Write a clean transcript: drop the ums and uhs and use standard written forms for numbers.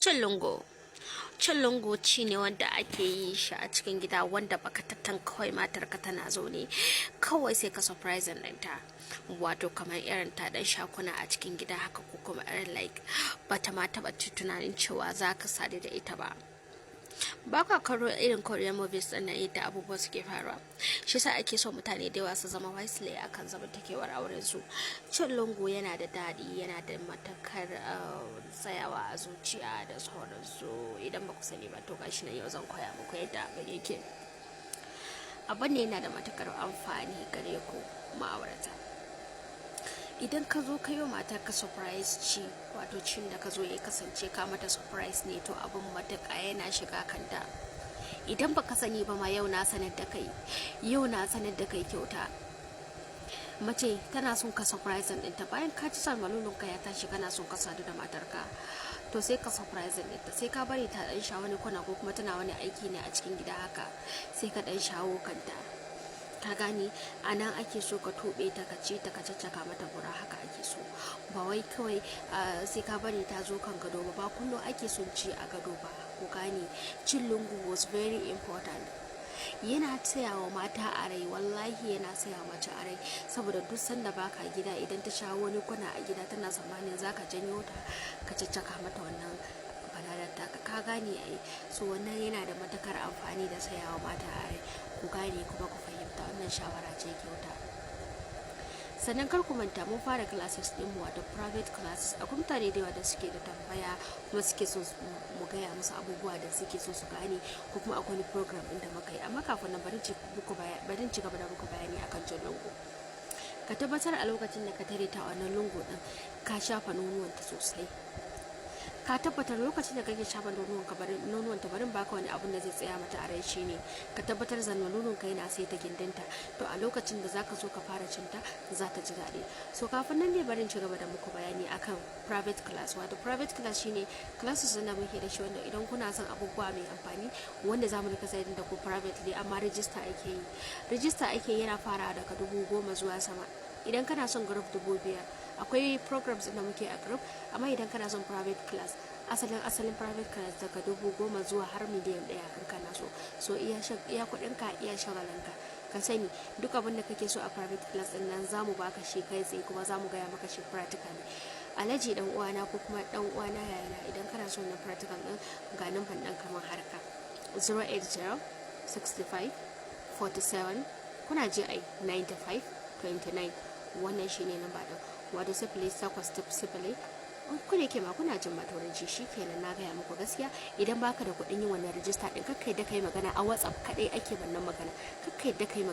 Cin lungu. Cin lungu ci ne wanda ake yi shi a cikin gida, wanda baka tattan kawai matarka tana zaune, kawai sai ka surprising ɗinta. Wato kamar irin ta ɗan shakuna a cikin gida haka, ko kuma irin like bata ma taɓa tunanin cewa za ka sadu da ita ba. Ba ka karo irin Korean movies ɗin nan, yadda abubuwa suke faruwa. Shi sa ake so mutane da yawa su zama wisely akan zamantakewar auren su. Cin lungu yana da daɗi, yana da matakar tsayawa a zuciya da sauransu. Idan ba ku sani ba, to gashi nan yau zan koya muku yadda abin yake. Abin ne yana da matakar amfani gare ku ma'aurata. Idan ka zo ka yi wa matarka surprise ci, wato cin da ka zo ya kasance ka mata surprise ne, to abin matuƙa yana shiga kanta. Idan baka sani ba ma, yau na sanar da kai, yau na sanar da kai kyauta. Mace tana son ka surprise ɗinta. Bayan ka ci salmalulun ka ya tashi, kana son ka sadu da matarka, to sai ka surprise ɗinta. Sai ka bari ta ɗan sha wani kwana, ko kuma tana wani aiki ne a cikin gida haka, sai ka ɗan shawo kanta. Ka gane? A nan ake so ka tuɓe ta, ka ci ta, ka caccaka mata bura. Haka ake so. Ba wai kawai sai ka bari ta zo kan gado ba. Ba kullum ake son ci a gado ba, ku gane. Cin lungu was very important. Yana tsayawa mata a rai, wallahi yana tsaya mace a rai, saboda duk sanda baka gida, idan ta sha wani kwana a gida, tana tsammanin zaka janyo ta ka caccaka mata wannan balalar taka. Ka gane ai? So wannan yana da matakar amfani da tsayawa mata a rai. Ku gane kuma ku fahimta, wannan shawara ce kyauta. Sannan kar ku manta, mun fara classes din mu, wato private classes. Akwai mutane da yawa da suke da tambaya kuma suke so mu gaya musu abubuwa da suke so su gane, ko kuma akwai wani program din da muka yi. Amma kafin nan, bari ci gaba da muku bayani akan cin lungu. Ka tabbatar a lokacin da ka tare ta wannan lungu din, ka shafa nonuwanta sosai. Ka tabbatar lokacin da kake shafa nonuwan ka, barin nonuwan ta, barin baka wani abun da zai tsaya mata a rai, shine ka tabbatar zanna nonon ka yana sai ta gindinta. To a lokacin da zaka zo ka fara cinta, za ta ji daɗi. So kafin nan ne, barin ci gaba da muku bayani akan private class. Wato private class shine classes da muke da shi, wanda idan kuna son abubuwa mai amfani wanda zamu rika sayar da ku privately, amma register ake yi. Register ake yana fara daga 10,000 zuwa sama. Idan kana son group, 5,000. Akwai programs da muke a group, amma idan kana son private class, asalin asalin private class, daga 10,000 zuwa har miliyan 1 in kana so. So iya iya kuɗin ka, iya shagalinka. Ka sani, duk abin da kake so a private class din nan, zamu baka shi kai tsaye, kuma zamu gaya maka shi practically. Alhaji dan uwana, ko kuma dan uwana, yayana, idan kana so na practical din, ga number ɗin kamar harka: 080 65 47, kuna ji ai, 95 29. Wannan shine namba din, wato 0800. Ku da ke ma kuna jin maturanci, kenan na gaya muku gaskiya. Idan baka da kuɗin yin wannan rijista din, kakka yadda kai magana a WhatsApp. Kadai ake wannan magana. Kakka yadda kai magana.